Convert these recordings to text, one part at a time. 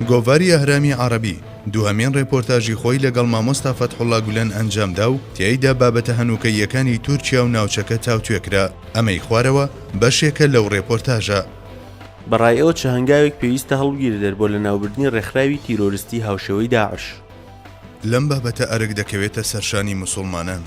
گۆڤاری ئەهرامی عەڕەبی، دووهەمین ڕێپۆرتاژی خۆی لەگەڵ مامۆستا فەتحوڵا گولەن ئەنجام دا و تیایدا بابەتە هەنووکەییەکانی تورکیا و ناوچەکە تاوتوێ کرا. ئەمەی خوارەوە بەشێکە لەو ڕێپۆرتاژە. بە ڕای ئێوە چ هەنگاوێک پێویستە هەڵبگیردرێت بۆ لەناوبردنی ڕێکخراوی تیرۆرستی هاوشێوەی داعش؟ لەم بابەتە ئەرک دەکەوێتە سەرشانی موسوڵمانان،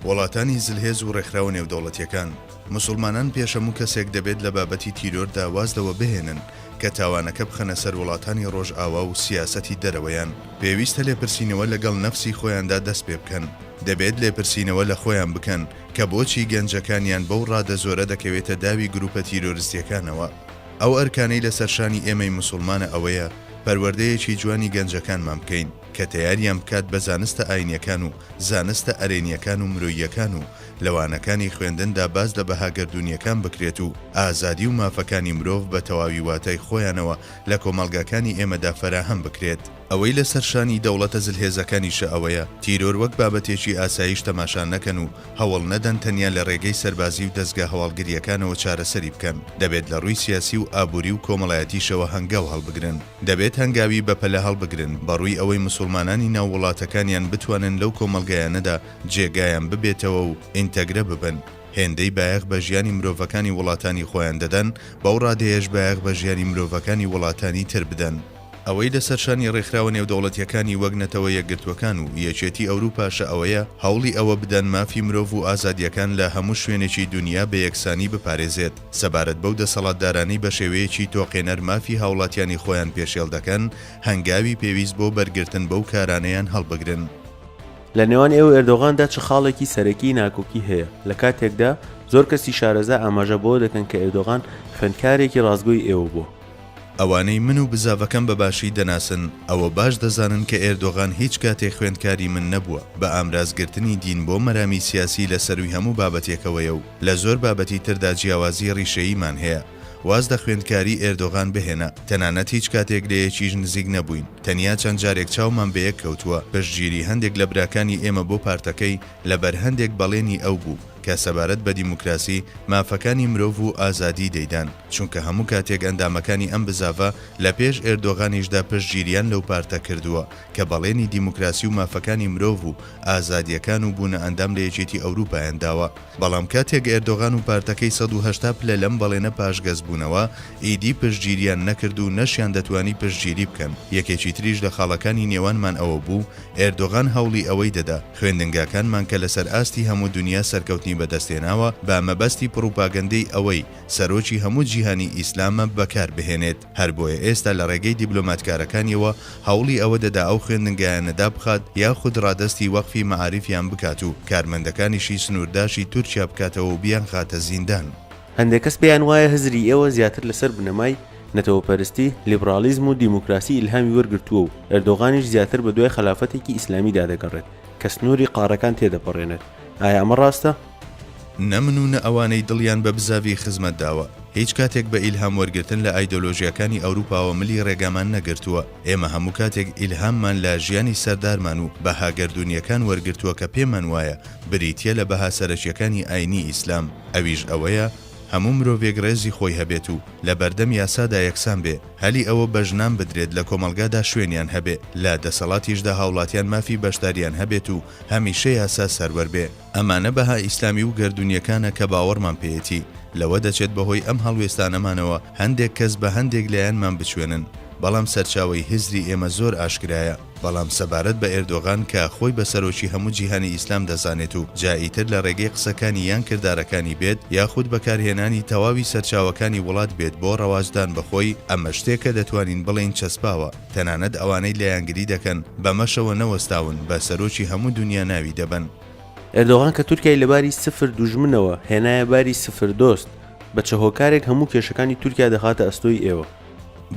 وڵاتانی زلهێز و ڕێکخراوە نێودەوڵەتیەکان. موسوڵمانان پێش هەموو کەسێک دەبێت لە بابەتی تیرۆردا واز لەوە بهێنن کە تاوانەکە بخەنە سەر وڵاتانی ڕۆژئاوا و سیاسەتی دەرەوەیان. پێویستە لێپرسینەوە لەگەڵ نەفسی خۆیاندا دەست پێ بکەن. دەبێت لێپرسینەوە لە خۆیان بکەن کە بۆچی گەنجەکانیان بەو ڕادە زۆرە دەکەوێتە داوی گروپە تیرۆرستیەکانەوە. ئەو ئەرکانەی لەسەر شانی ئێمەی موسوڵمانە ئەوەیە پەروەردەیەکی جوانی گەنجەکانمان بکەین کە تەیاریان بکات بە زانستە ئاینیەکان و زانستە ئەرێنیەکان و مرۆییەکان و لە وانەکانی خوێندندا باس لە بەها گەردوونیەکان بکرێت و ئازادی و مافەکانی مرۆڤ بە تەواوی واتای خۆیانەوە لە کۆمەڵگاکانی ئێمەدا فەراهەم بکرێت. ئەوەی لەسەر شانی دەوڵەتە زلهێزەکانیشە ئەوەیە تیرۆر وەک بابەتێکی ئاساییش تەماشا نەکەن و هەوڵ نەدەن تەنیا لە رێگەی سەربازی و دەزگا هەواڵگرییەکانەوە چارەسەری بکەن، دەبێت لە رووی سیاسی و ئابووری و کۆمەڵایەتیشەوە هەنگاو هەڵبگرن. دەبێت هەنگاوی بەپەلە هەڵبگرن بە رووی ئەوەی مسوڵمانانی ناو وڵاتەکانیان بتوانن لەو کۆمەڵگایانەدا جێگایان ببێتەوە و ئینتەگرە ببن. هێندەی بایەخ بە ژیانی مرۆڤەکانی وڵاتانی خۆیان دەدەن، بەو ڕادەیەش بایەخ بە ژیانی مرۆڤەکانی وڵاتانی تر بدەن. ئەوەی لەسەر شانی ڕێکخراوە نێودەوڵەتییەکانی وەک نەتەوە یەکگرتووەکان و یەکێتی ئەوروپاشە ئەوەیە هەوڵی ئەوە بدەن مافی مرۆڤ و ئازادییەکان لە هەموو شوێنێکی دونیا بە یەکسانی بپارێزێت. سەبارەت بەو دەسەڵاتدارانەی بە شێوەیەکی تۆقێنەر مافی هاوڵاتیانی خۆیان پێشێل دەکەن، هەنگاوی پێویست بۆ بەرگرتن بەو کارانەیان هەڵبگرن. لە نێوان ئێوە و ئێردۆغاندا چ خاڵێکی سەرەکیی ناکۆکی هەیە، لە کاتێکدا زۆر کەسی شارەزا ئاماژە بەوە دەکەن کە ئێردۆغان خوێندکارێکی ڕاستگۆی ئێوە بووە؟ ئەوانەی من و بزاڤەکەم بە باشی دەناسن، ئەوە باش دەزانن کە ئێردۆغان هیچ کاتێک خوێندکاری من نەبووە، بە ئامرازگرتنی دین بۆ مەرامی سیاسی لە سەرووی هەموو بابەتێکەوەیە و لە زۆر بابەتی تردا جیاوازیی ڕیشەییمان هەیە. واز لە خوێندکاری ئێردۆغان بهێنە، تەنانەت هیچ کاتێک لە یەکیش نزیک نەبووین، تەنیا چەند جارێک چاومان بە یەک کەوتووە، پشتگیری هەندێک لە براکانی ئێمە بۆ پارتەکەی لەبەر هەندێک بەڵێنی ئەو بوو کە سەبارەت بە دیموکراسی، مافەکانی مرۆڤ و ئازادی دەیدان، چونکە هەموو کاتێک ئەندامەکانی ئەم بزاڤە لە پێش ئێردۆغانیشدا پشتگیریان لەو پارتە کردووە کە بەڵێنی دیموکراسی و مافەکانی مرۆڤ و ئازادییەکان و بوونە ئەندام لە یەکێتی ئەوروپایان داوە. بەڵام کاتێک ئێردۆغان و پارتەکەی 180 پلە لەم بەڵێنە پاشگەزبوونەوە، ئیدی پشتگیریان نەکرد و نەشیان دەتوانی پشتگیری بکەن. یەکێکی تریش لە خاڵەکانی نێوانمان ئەوە بوو، ئێردۆغان هەوڵی ئەوەی دەدا، خوێندنگاکانمان کە لەسەر ئاستی هەموو دونیا سەرکەوتنی بەدەستهێناوە، بە مەبەستی پڕوپاگەندەی ئەوەی سەرۆکی هەموو جیهانی ئیسلامە بەکار بهێنێت. هەر بۆیە ئێستا لە ڕێگەی دیبلۆماتکارەکانیەوە هەوڵی ئەوە دەدا ئەو خوێندنگایانە دابخات یاخود ڕادەستی وەقفی مەعاریفیان بکات و کارمەندەکانیشی سنوورداشی تورکیا بکاتەوە و بیانخاتە زیندان. هەندێک کەس پێیان وایە هزری ئێوە زیاتر لەسەر بنەمای نەتەوەپەرستی، لیبڕاڵیزم و دیموکراسی ئیلهامی وەرگرتووە و ئەردۆغانیش زیاتر بەدوای خەلافەتێکی ئیسلامیدا دەگەڕێت کە سنووری قاڕەکان تێدەپەڕێنێت. ئایا ئەمە ڕاستە؟ نە من و نە ئەوانەی دڵیان بە بزاڤی خزمەت داوە، هیچ کاتێک بە ئیلهام وەرگرتن لە ئایدۆلۆژیاکانی ئەوروپاوە ملی ڕێگامان نەگرتووە. ئێمە هەموو کاتێک ئیلهاممان لە ژیانی سەردارمان و بەها گەردوونییەکان وەرگرتووە کە پێمان وایە بریتییە لە بەها سەرەکییەکانی ئاینی ئیسلام، ئەویش ئەوەیە هەموو مرۆڤێک ڕێزی خۆی هەبێت و لە بەردەم یاسادا یەکسان بێ، هەلی ئەوە بە ژنان بدرێت لە کۆمەڵگادا شوێنیان هەبێ، لە دەسەڵاتیشدا هاوڵاتیان مافی بەشداریان هەبێت و هەمیشە یاسا سەروەر بێ. ئەمانە بەها ئیسلامی و گەردوونییەکانە کە باوەڕمان پێیەتی. لەوە دەچێت بەهۆی ئەم هەڵوێستانەمانەوە هەندێک کەس بە هەندێک لایەنمان بچوێنن، بەڵام سەرچاوەی هزری ئێمە زۆر ئاشکرایە. بەڵام سەبارەت بە ئێردۆغان کە خۆی بە سەرۆکی هەموو جیهانی ئیسلام دەزانێت و جا ئیتر لە ڕێگەی قسەکانی یان کردارەکانی بێت یاخود بەکارهێنانی تەواوی سەرچاوەکانی وڵات بێت بۆ ڕەواجدان بە خۆی، ئەمە شتێکە دەتوانین بڵێین چەسپاوە. تەنانەت ئەوانەی لایەنگری دەکەن بەمەشەوە نەوەستاون بە سەرۆکی هەموو دونیا ناوی دەبەن. ئێردۆغان کە تورکیای لە باری سفر دوژمنەوە هێنایە باری سفر دۆست، بە چ هۆکارێک هەموو کێشەکانی تورکیا دەخاتە ئەستۆی ئێوە؟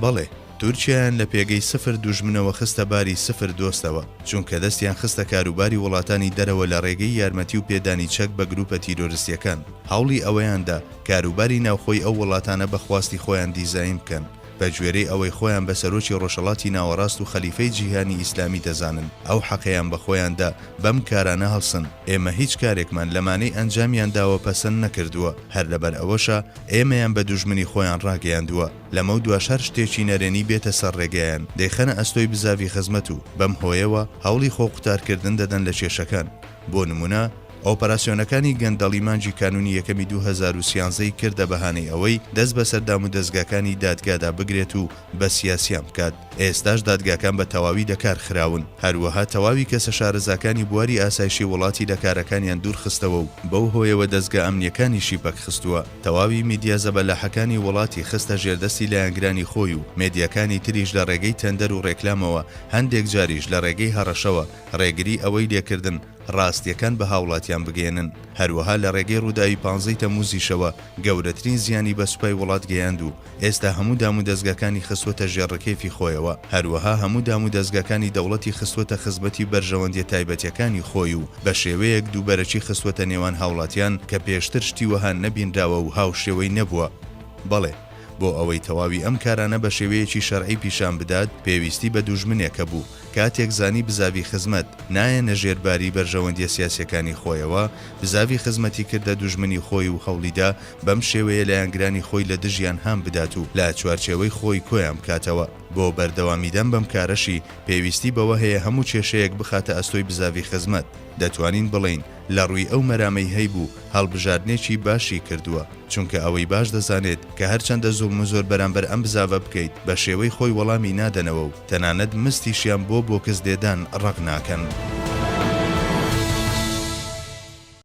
بەڵێ، تورکیایان لە پێگەی سفر دوژمنەوە خستە باری سفر دۆستەوە، چونکە دەستیان خستە کاروباری وڵاتانی دەرەوە لە ڕێگەی یارمەتی و پێدانی چەک بە گروپە تیرۆرستیەکان، هەوڵی ئەوەیان دا کاروباری ناوخۆی ئەو وڵاتانە بە خواستی خۆیان دیزاین بکەن. بە گوێرەی ئەوەی خۆیان بە سەرۆکی ڕۆژهەڵاتی ناوەڕاست و خەلیفەی جیهانی ئیسلامی دەزانن، ئەو حەقەیان بە خۆیان دا بەم کارانە هەڵسن. ئێمە هیچ کارێکمان لەمانەی ئەنجامیان داوە پەسەند نەکردووە، هەر لەبەر ئەوەشە ئێمەیان بە دوژمنی خۆیان ڕاگەیاندووە. لەمەو دواش هەر شتێکی نەرێنی بێتە سەر ڕێگایان، دەیخەنە ئەستۆی بزاڤی خزمەت و بەم هۆیەوە هەوڵی خۆ قوتارکردن دەدەن لە کێشەکان. بۆ نموونە ئۆپەراسیۆنەکانی گەندەڵی مانگی کانوونی یەکەمی 2013 ی کردە بەهانەی ئەوەی دەست بەسەر دامودەزگاکانی دادگادا بگرێت و بە سیاسیان بکات. ئێستاش دادگاکان بە تەواوی لەکار خراون. هەروەها تەواوی کەسە شارەزاکانی بواری ئاسایشی وڵاتی لە کارەکانیان دوورخستەوە و بەو هۆیەوە دەزگا ئەمنییەکانیشی پەکخستووە. تەواوی میدیا زەبەلاحەکانی وڵاتی خستە ژێردەستی لایەنگرانی خۆی و مێدیاکانی تریش لە ڕێگەی تەندەر و ڕێکلامەوە هەندێک جاریش لە ڕێگەی هەڕەشەوە ڕێگری ئەوەی لێکردن ڕاستیەکان بە هاوڵاتیان بگەیەنن، هەروەها لە ڕێگەی ڕووداوی پانزەی تەموزیشەوە گەورەترین زیانی بە سوپای وڵات گەیاند و ئێستا هەموو دامودەزگاکانی خستوەتە ژێر ڕکێفی خۆیەوە، هەروەها هەموو دامودەزگاکانی دەوڵەتی خستوەتە خزمەتی بەرژەوەندیە تایبەتیەکانی خۆی و بە شێوەیەک دووبەرەکی خستوەتە نێوان هاوڵاتیان کە پێشتر شتی وەها نەبینراوە و هاوشێوەی نەبووە. بەڵێ. بۆ ئەوەی تەواوی ئەم کارانە بە شێوەیەکی شەرعی پیشان بدات پێویستی بە دوژمنێک هەبوو، کاتێک زانی بزاڤی خزمەت نایەنە ژێر باری بەرژەوەندیە سیاسیەکانی خۆیەوە، بزاڤی خزمەتی کردە دوژمنی خۆی و هەوڵیدا بەم شێوەیە لایەنگرانی خۆی لە دژیان هان بدات و لە چوارچێوەی خۆی کۆیان بکاتەوە. بۆ بەردەوامیدان بەم کارەشی پێویستی بەوە هەیە هەموو کێشەیەک بخاتە ئەستۆی بزاڤی خزمەت. دەتوانین بڵێین لە ڕووی ئەو مەرامەی هەیبوو هەڵبژاردنێکی باشی کردووە. چونکە ئەوەی باش دەزانێت کە هەرچەندە زوڵم و زۆر بەرامبەر ئەم بزاڤە بکەیت بە شێوەی خۆی وەڵامی نادەنەوە و تەنانەت مستیشیان بۆ بۆکس لێدان ڕەق ناکەن.